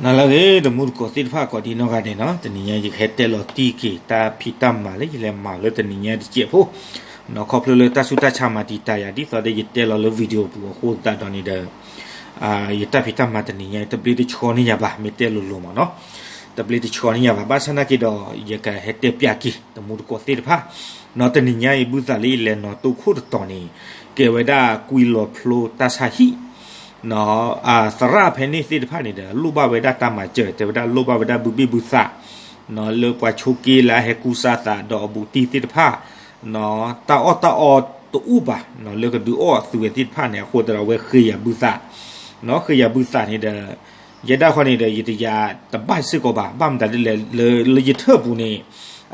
နလၢအဂ့ၤ တမူတကိးသ့ၣ်တဖၣ်ကိးဒံနီၢ်ဂၤဒဲးနီၤ, တနံၤညါယကဟဲတဲလီၤတံၢ်က့ၤတၢ်ဖံးတၢ်မၤလၢယလဲၤမၤလၢတနံၤညါတစဲးဖိနီၤ, ခီဖျိလၢတၢ်ဆူးတၢ်ဆါမၤတံာ်တာ်ယၤ ဒ်သိးဒီးယတဲလီၤလၢ video ပူၤအဃိသတးဒီးန့ၣ်ဒီး ယတၢ်ဖံးတၢ်မၤတနံၤညါ တဘျ့တဆှီန့ၢ်ယၤဘၣ်, မ့ၢ်တဲလိၤလိၤမးနီၤ, တဘျ့တဆှီန့ၢ်ယၤဘၣ်. ဘၣ်ဆၣ်နာ်က့ဒီး ယကဟဲတဲပၠးက့ၤ တမူတကိးသ့ၣ်တဖၣ်နီၤ, တနံၤညါအံၤ ဘုသးလၢယလဲၤနီၤတိခိၣ်တတီၤန့ၣ် ကဲဝဲဒၣ်ကွံလီၤဖျိတၢ်ဆါဟံၣ် သရၣ်ဖဲန့ၣ်သ့ၣ်တဖၣ်န့ၣ်ဒီး လိၣ်ဘၣ်ဝဲဒၣ်တၢ်မၤစၢၤ တဲဝဲဒၣ်လိၣ်ဘၣ်ဝဲဒၣ်ဘုဘ့ၣ်ဘုသး လၢပှၤဆိးက့လၢအဟဲကူစါသးဒီးအဘူးတံၢ်သ့ၣ်တဖၣ် တၢ်အီၣ်တၢ်အီတအိၣ်ဘၣ် လၢကဒုးအီၣ်အသုဝဲသ့ၣ်တဖၣ်န့ၣ် အဃိသတးဒီးအဝဲဃ့ယၤဘုသး ဃ့ယၤဘုသးန့ၣ်ဒီး ယဲဒၣ်ခီန့ၣ်ဒီး ယတယၤတဘၣ်စ့ၢ်ကီးဘၣ်, ဘၣ်မတၤဒ်လဲၣ် လၢယထၢၣ်ပူၤန့ၣ်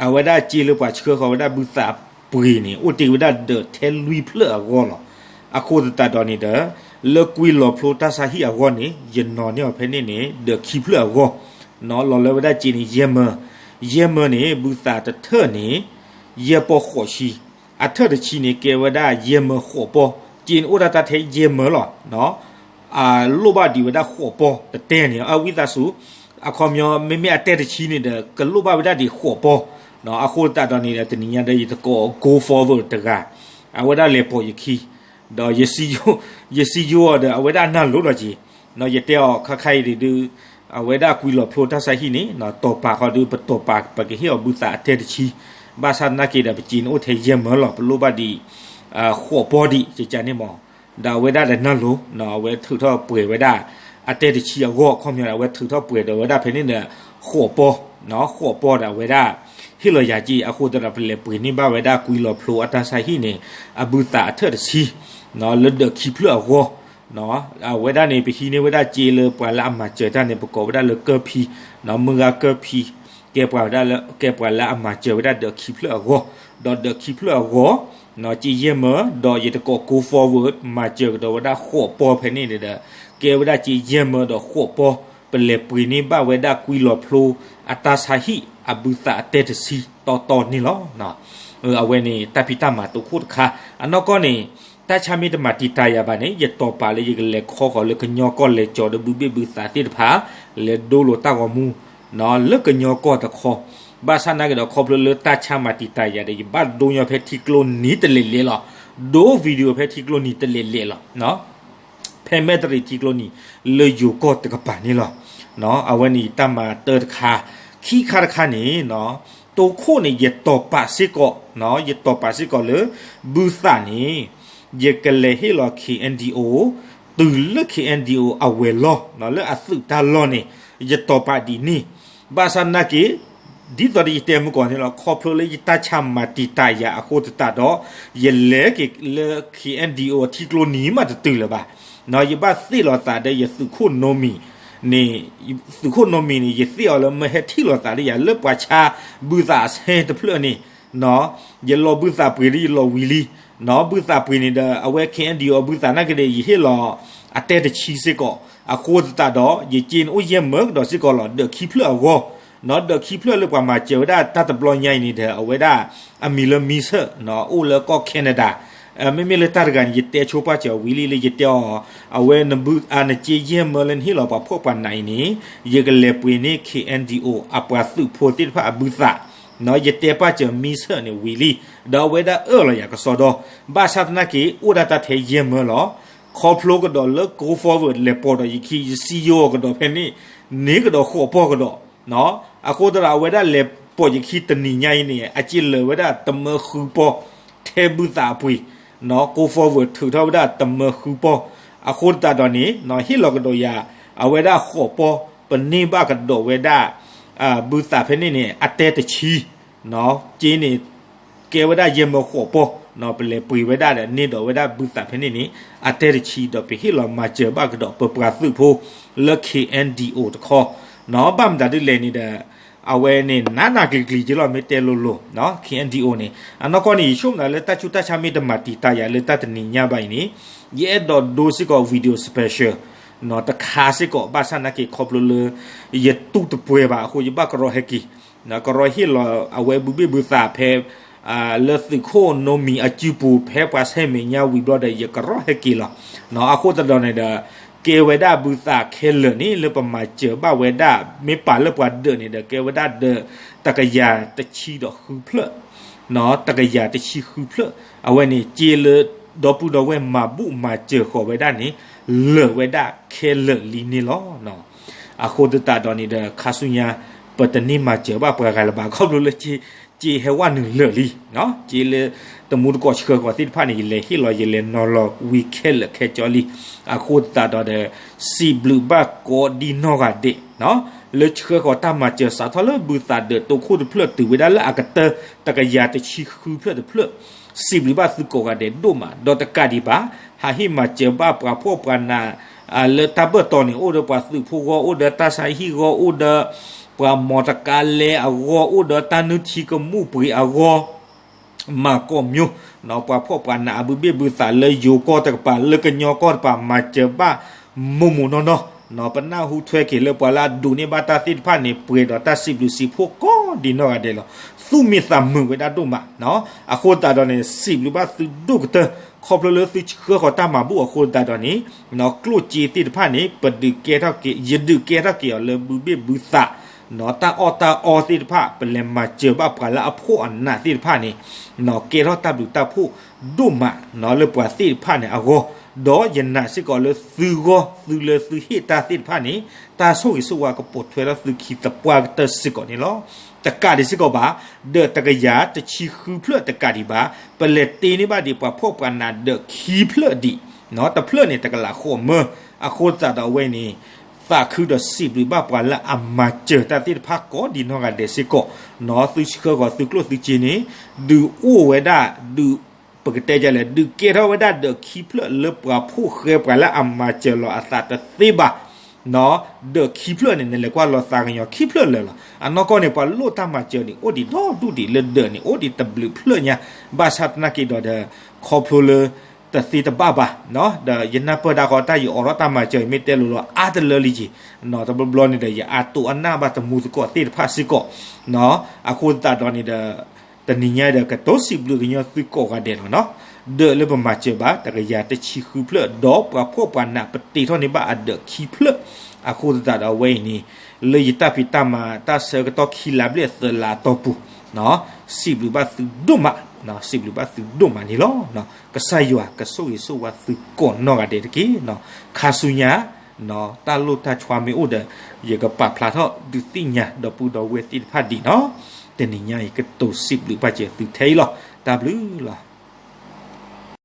အဝဲဒၣ်စ့လၢပှၤဆှၢဃီၤဝဲဒၣ်ဘုသးပှ့ၤန့ၣ် အိၣ်တ့ၢ်ဝဲဒၣ်ဒၢးထဲလွံၢ်ဖျၢၣ်အဂီၢ်လီၤ. အဃိသတးဒီးန့ၣ်ဒီး လၢကွံလီၤဖျိတၢ်ဆါဟံၣ်အဂီၢ်န့ၣ် ယနီၤန့ၢ်အီၤဖဲန့ၣ်န့ၣ် ဒၢးခံဖျၢၣ်အဂီၢ် လီၤလၢဝဲဒၣ်စ့န့ၣ် ယဲၢ်မၢ, ယဲၢ်မၢန့ၣ် ဘုသးတထၢၣ်န့ၣ် ယဲၢ်ပီၢ်ဃိးဆံ, အထၢၣ်တဆံန့ၣ် ကဲဝဲဒၣ်ယဲၢ်မၢဃိးပီၢ်, စ့န့ၣ်အိၣ်ဒၣ်တၢ်ထဲယဲၢ်မၢလီၤ. လိၣ်ဘၣ်ဒံးဝဲဒၣ်ဃိးပီၢ်တတဲန့ၣ် အဝံသးစူၤ အခီပညီ မ့မ့ၢ်အတဲတဆံန့ၣ်ဒီး ကလိၣ်ဘၣ်ဝဲဒၣ်ဒံးဃိးပီၢ်, အဃိသတးဒီးန့ၣ်ဒီး တနံၤညါဒီး ယတကိး go forward တဂၤ အဝဲဒၣ်လဲၤပိာ်ယခံ ဒီး ယစံယိအီၤဒီး အဝဲဒၣ်နၢ်လိၤလီၤက့ၤ, ယတဲအီၤခါခါအံၤဒုး အဝဲဒၣ်ကွံလီၤဖျိတၢ်ဆါဟံၣ်န့ၣ် တီၢ်ပာ်ဃီဒီး ပတီၢ်ပာ် ပကဟ့ၣ်အီၤဘုသးအတဲတဆံ, ဘၣ်ဆၣ်သနာ်က့ဒီး ပစ့န့ၣ်အိၣ်ထဲယဲၢ်မၢလီၤ ပလိၣ်ဘၣ်ဒံး ဃိးပီၢ်ဒံး ကကန့ၣ်မး, ဒီးအဝဲဒၣ်ဒီးနၢ်လိၤ အဝဲထုးထီၣ်ပှဲၤဝဲဒၣ် အတဲတဆံအဂီၢ် အခီပညီဒီး အဝဲထုးထီၣ်ပှဲၤဒီးဝဲဒၣ်ဖဲန့ၣ်ဒီး ဃိးပီၢ်, ဃိးပီၢ်ဒီးအဝဲဒၣ် ဟ့ၣ်လီၤယၤက့ၤ အဃိသတးဒီး ပလဲၤပှ့ၤန့ၢ်ဘၣ်ဝဲဒၣ်ကွံလီၤဖျိအတၢ်ဆါဟံၣ်န့ၣ် အဘုသးအထၢၣ်တဆံ လၢဒၢးခံဖျၢၣ်အဂီၢ် အဝဲဒၣ်န့ၣ် ပဟံးန့ၢ်ဝဲဒၣ်စ့လၢပှၤလၢအမၤစၢၤတၢ်န့ၣ် ပကိးဝဲဒၣ်လၢကၢၢ်ဖံ, မုၢ်ဂၤကၢၢ်ဖံ ကဲပှၤဝဲဒၣ်လၢ ကဲပှၤလၢအမၤစၢၤဝဲဒၣ်ဒၢးခံဖျၢၣ်အဂီၢ်, ဒီးဒၢးခံဖျၢၣ်အဂီၢ် စ့ယဲၢ်မၢ ဒီးယတကိး go forward မၤစၢၤကဒီးဝဲဒၣ်ဃိးပီၢ်ဖဲန့ၣ်န့ၣ်ဒီး ကဲဝဲဒၣ်စ့ယဲၢ်မၢဒီးဃိးပီၢ် ပလဲၤပှ့ၤန့ၢ်ဘၣ်ဝဲဒၣ်ကွံလီၤဖျိအတၢ်ဆါဟံၣ် အဘုသးအတဲတဆံတီတီန့ၣ်လီၤ. အဝဲန့ၣ် တၢ်ဖံးတၢ်မၤတိခိၣ်တခါ, အနီၢ်ကီၢ်န့ၣ် တၢ်ဆါမ့ၢ်တမၤတံာ်တာ်ယၤဘၣ်န့ၣ် ယတီၢ်ပာ်လၢယကလဲၤခီဃီၤလၢကညီကီၢ်လဲၤကၠီၤဒီးဘုဘ့ၣ်ဘုသးသ့ၣ်တဖၣ် လဲၤဒိလိာ်တၢ်ဂီၤမူ လၢကညီကီၢ်တခီ, ဘၣ်ဆၣ်သနာ်က့ဒီး ခီဖျိလၢတၢ်ဆါမၤတံာ်တာ်ယၤဒီး ယဘၣ်ဒိညီဖဲထံကျိနံၤတလဲၤလဲၤလီၤ, ဒိ video ဖဲထံကျိနံၤတလဲၤလဲၤလီၤ ဖဲမဲၣ်တရံးထံကျိနံၤ လၢယိၤကီၢ်တကပၤန့ၣ်လီၤ. အဝဲန့ၣ်တၢ်မၤတၢတခါ, ခံခါတခါန့ၣ် တိခိၣ်န့ၣ် ယတီၢ်ပာ်စ့ၢ်ကီး, ယတီၢ်ပာ်စ့ၢ်ကီးလၢ ဘုသးန့ၣ် ယကလဲၤဟ့ၣ်လီၤ K N D O တုၤလၢ K N D O အဝဲၤလီၢ် လၢအသုးတၢ်လီၢ်န့ၣ် ယတီၢ်ပာ်ဒ်န့ၣ်, ဘၣ်ဆၣ်သနာ်က့ ဒ်သိးဒီးယတဲမုၢ်ကီၢ်န့ၣ်လီၤ, ခီဖျိလၢယတၢ်ဆါမၤတံာ်တာ်ယၤအဃိသတးဒီး ယလဲၤက့ၤလၢ K N D O ထံကျိနံၤမးတတုၤလၢၤဘၣ်, ယဘၣ်သ့ၣ်လီၤသးဒီးယသုးခိၣ်နိမံၤန့ၣ်, သုးခိၣ်နိမံၤန့ၣ် ယသ့ၣ်အီၤလၢမၢဟဲထံၣ်လီၤသးလၢယၤ လၢပှၤဆါဘုသးအဆဲတဖျၢၣ်န့ၣ် ယလီၤဘုသးပှ့ၤဒီးယလီၤဝံၤလံ, ဘုသးပှ့ၤန့ၣ်ဒီး အဝဲ K N D O အဘုသးနာ်က့ဒီး ယဟ့ၣ်လီၤအတဲတဆံစ့ၢ်ကီး, အဃိသတးဒီး ယစ့န့ၣ်အိၣ်ယဲၢ်မၢကဒီးစ့ၢ်ကီးလီၤ ဒၢးခံဖျၢၣ်အဂီၢ်, ဒၢးခံဖျၢၣ်လၢပှၤမၤစၢၤဝဲဒၣ်တၢ်တဘျီညါအံၤန့ၣ်ဒီး အဝဲဒၣ်အမံၤလၢ မံဆၢၣ် အိၣ်လၢကီၢ် Canada, မ့မ့ၢ်လၢတၢ်တဂၤန့ၣ် ယတဲဆိပာ်စၢၤဝံၤလံလၢယတဲအီၤ, အဝဲ နစ့ယဲၢ်မၢလၢနဟ့ၣ်လီၤပှၤဖှီၣ်ပှၤနးအံၤန့ၣ် ယကလဲၤပှ့ၤန့ၢ် K N D O အပှၤသုးဖိသ့ၣ်တဖၣ်အဘုသး, ယတဲပာ်စၢၤ မံဆၢၣ် န့ၣ်ဝံၤလံ, ဒီးအဝဲဒၣ်အၢၣ်လီၤယၤကစီဒီ, ဘၣ်ဆၣ်သနာ်က့ အိၣ်ဒၣ်တၢ်ထဲယဲၢ်မၢလီၤ, ခီဖျိကဒီးလၢ go forward လဲၤပိာ်ဒီးယခံ ယစံယိအီၤကဒီးဖဲန့ၣ်, န့ၢ်ကဒီးဃိးပီၢ်ကဒီး အဃိသတးဒီး အဝဲဒၣ်လဲၤပိာ်ယခံတနံၤညါအံၤန့ၣ် အစ့လၢာ်ဝဲဒၣ်တမၢဃုပီၢ် ထဲဘုသးအပှ့ၤ, go forward ထုးထီၣ်ဝဲဒၣ်တမၢဃုပီၢ်, အဃိသတးဒီးန့ၣ် ဟ့ၣ်လီၤကဒီးယၤ အဝဲဒၣ်ဃိးပီၢ် ပန့ၢ်ဘၣ်ကဒီးဝဲဒၣ် ဘုသးဖဲန့ၣ်န့ၣ် အတဲတဆံ က့န့ၣ် ကဲဝဲဒၣ်ယဲၢ်မၢဃိးပီၢ်, ပလဲၤပှ့ၤဝဲဒၣ်ဒီးန့ၢ်ဒီးဝဲဒၣ်ဘုသးဖဲန့ၣ်န့ၣ် အတဲတဆံဒီး ပဟ့ၣ်လီၤမၤစၢၤဘၣ်ကဒီးပပှၤသုးဖိလၢ K N D O တခီ, ဘၣ်မတၤဒ်လဲၣ်န့ၣ်ဒီး အဝဲန့ၣ် နးနးကျံၤကျံၤက့လီၤ မ့ၢ်တဲလိၤလိၤ K N D O န့ၣ်, အနီၢ်ကီၢ်န့ၣ် ယဆိကမိၣ်လၢတၢ်ဆူးတၢ်ဆါမ့ၢ်တမၤတံာ်တာ်ယၤလၢတၢ်တနံၤညါဘၣ်အံၤန့ၣ်, ယအဲၣ်ဒိးဒိစ့ၢ်ကီး video special တခါစ့ၢ်ကီး ဘၣ်ဆၣ်သနာ်က့ ခီဖျိလၢ ယတူၢ်တပှဲၤဘၣ်အဃိ ယဘၣ်ကရီဟဲက့ၤ ကရီဟ့ၣ်လီၤအဝဲဘုဘ့ၣ်ဘုသးဖဲ လၢသုးခိၣ်နိမံၤအစုပူၤ ဖဲပှၤဆဲမဲာ်ညါဝံၤဘျီဒီး ယကရီဟဲက့ၤလီၤ. အဃိသတးဒီးန့ၣ်ဒီး ကဲဝဲဒၣ်ဘုသးခဲလၢာ်န့ၣ် လၢပမၤစၢၤဘၣ်ဝဲဒၣ် မ့ၢ်ပာ်လၢပှၤဒၢးန့ၣ်ဒီး ကဲဝဲဒၣ်ဒီး တကယၤတဆံဒီးဃုဖျၢၣ်, တကယၤတဆံဃုဖျၢၣ်, အဝဲန့ၣ် စ့လၢ ဒီပုၢ်ဒီဝဲၢ်မၤဘူၣ်မၤစၢၤဃီၤဝဲဒၣ်န့ၣ် လၢာ်ဝဲဒၣ်ခဲလၢာ်လံန့ၣ်လီၤ. အဃိသတးဒီးန့ၣ်ဒီး ခါဆူညါ ပတန့ၢ်မၤစၢၤဘၣ်ပှၤဂၤလၢၤဘၣ် ခီဖျိလၢ စ့ဟဲဝဲနုာ်လၢာ်လံ, စ့လၢ တမူတကိးဆှၢဃီၤသ့ၣ်တဖၣ်န့ၣ် ယလဲၤဟ့ၣ်လီၤ ယလဲၤနီၤလီၤဝံၤခဲလၢာ်ခဲဆ့လံ. အဃိသတးဒီးဒီး စံးဘျုးဘၣ်ကိးဒံနီၢ်ဂၤဒဲး လၢဆှၢဃီၤတၢ်မၤစၢၤစးထီၣ်လၢဘုသးဒၢးတိခိၣ်တဖျၢၣ်တုၤဝဲဒၣ်လၢအကတၢၢ် တကယၤတဆံဃုဖျၢၣ်တဖျၢၣ်, စံးဘျုးဘၣ်သုကိးဂၤဒဲးဒိၣ်မး ဒီးတကးဒံးဘၣ် ဟးဟ့ၣ်မၤစၢၤဘၣ်ပှၤဖှီၣ်ပှၤနး လၢတၢ်ဘၢၣ်တီန့ၣ် အိၣ်ဒီးပှၤသုးဖိဂီၢ် အိၣ်ဒီးတၢ်ဆါဟံၣ်ဂီၢ် အိၣ်ဒီး ပှၤမီတကါလဲအဂီၢ် အိၣ်ဒီးတၢ်နုၢ်ထံကမူၣ်ပှ့ၤအဂီၢ် မၤကိးမၠိ ပှၤဖှီၣ်ပှၤနးအဘုဘ့ၣ်ဘုသးလၢယိၤကီၢ်တကပၤ လၢကညီကီၢ်တကပၤ မၤစၢၤဘၣ် မိၢ်မိၢ်နီၢ်နီၢ် ပနၢ်ဟူထွဲက့ၤလၢပှၤလၢအဒိးန့ၢ်ဘၣ်တၢ်သ့ၣ်တဖၣ်န့ၣ် ပှဲၤဒီးတၢ်စံးဘျုးစံးဖှိၣ်ကိးဒံနီၢ်ဂၤဒဲးလီၤ. သူၣ်မံသးမုာ်ဝဲဒၣ်ဒိၣ်မး, အဃိသတးဒီးန့ၣ် စံးဘျုးဘၣ်သုဒိၣ်ကတၢၢ် ခီဖျိလၢသုဆှၢဃီၤတၢ်မၤဘူၣ်အဃိသတးဒီးန့ၣ် ကျိၣ်စ့သ့ၣ်တဖၣ်န့ၣ် ပဒုးကဲထီၣ်က့ၤ ယဒုးကဲထီၣ်က့ၤအီၤလၢဘုဘ့ၣ်ဘုသး တၢ်အီၣ်တၢ်အီသ့ၣ်တဖၣ် ပလဲၤမၤစၢၤဘၣ်ပှၤလၢအဖှီၣ်အနးသ့ၣ်တဖၣ်န့ၣ် ကဲထီၣ်တၢ်ဘျုးတၢ်ဖှိၣ်ဒိၣ်မး လၢပှၤသ့ၣ်တဖၣ်န့ၣ်အဂီၢ်, ဒီးယနာ်စ့ၢ်ကီးလၢသုဂီၢ် သုလၢသုဟ့ၣ်တၢ်သ့ၣ်တဖၣ်န့ၣ် တၢ်ဆိၣ်ဂ့ၤဆိၣ်ဝါကပိာ်ထွဲထီၣ်သုခံသပှၢ်ကတၢၢ်စ့ၢ်ကီးန့ၣ်လီၤ. တကးဒံးစ့ၢ်ကီးဘၣ် ဒီးတကယၤတဆံဃုဖျၢၣ်တကးဒံးဘၣ် ပလဲၤတ့န့ၢ်ဘၣ်ဒံးပှၤဖှီၣ်ပှၤနးဒီးခံဖျၢၣ်ဒံး, တဖျၢၣ်န့ၣ် တကလးဃိးမၢ, အဃိသတးဒီးအဝဲန့ၣ် သးခုဒီးစံးဘျုးဘၣ်ပှၤလၢအမၤစၢၤတၢ်သ့ၣ်တဖၣ်ကိးဒံနီၢ်ဂၤဒဲးစ့ၢ်ကီး, သုဆှၢဃီၤသုကျိၣ်သုစ့န့ၣ် ဒုးအိၣ်ဝဲဒၣ် ဒုး ပကတဲဒ်လဲၣ် ဒုးကဲထီၣ်ဝဲဒၣ်ဒီးခံဖျၢၣ်လၢပှၤဖှီၣ်ဃဲပှၤလၢအမၤစၢၤလီၤအသးတသ့ဘၣ် ဒီးခံဖျၢၣ်န့ၣ် နလဲၤကွၢ်လီၤသးကညီၤခံဖျၢၣ်လၢာ်လီၤ. အနီၢ်ကီၢ်န့ၣ် ပှၤလိၣ်တၢ်မၤစၢၤန့ၣ် အိၣ်ဒံးဒီဒူၣ်ဒံးလၢဒၢးန့ၣ် အိၣ်ဒံးတဘျုးဖျၢၣ်ညါ, ဘၣ်ဆၣ်သနာ်က့ဒီးဒီး ခီဖျိလၢ တသ့တဘၣ်ဘၣ်, ဒီးယနၢ်ပၢၢ်ဒၣ်ဃီတၢ်ယအိးထီၣ်တၢ်မၤစၢၤ ယမ့ၢ်တဲလိၤလိၤအါတလၢလံက့ၤ, တဘျီဘျီန့ၣ်ဒီး ယအါတိၢ်အနၢ်ဘၣ်တမူသကိးသ့ၣ်တဖၣ်စ့ၢ်ကီး, အဃိသတးဒီးန့ၣ်ဒီး တနံၤညါဒီး ကတိၤစံးဘျုးကညီသုကိးဂၤဒဲးလီၤနီၤ, ဒၢးလၢပမၤစၢၤဘၣ် တကယၤတဆံဃုဖျၢၣ် ဒီးပှၤဖှီၣ်ပှၤနးပတ့ထီၣ်န့ၢ်ဘၣ်အဒၢးခံဖျၢၣ်, အဃိသတးဒီးအဝဲအံၤန့ၣ် လၢယတၢ်ဖံးတၢ်မၤတၢ်ဆၢကတီၢ်ခံလါဘျဲၣ်သၢလါအတီၢ်ပူၤ, စံးဘျုးဘၣ်သုဒိၣ်မး, စံးဘျုးဘၣ်သုဒိၣ်မးန့ၣ်လီၤ. ကစၢ်ယွၤကဆိၣ်ဂ့ၤဆိၣ်ဝါသုကိးနီၢ်ဂၤဒဲးတက့ၢ်. ခါဆူညါ တၢ်လိၣ်တၢ်ဆှါမ့ၢ်အိၣ်ဒီး ယကပာ်ဖျါထီၣ်ဒုးသ့ၣ်ညါဒီပုၢ်ဒီဝဲၢ်သ့ၣ်တဖၣ်ဒံးနီၤ, တနံၤညါအံၤကတိၤစံးဘျုးဘၣ်စၢၤသုထဲအံၤလီၤ. တၢ်ဘျုးလီၤ.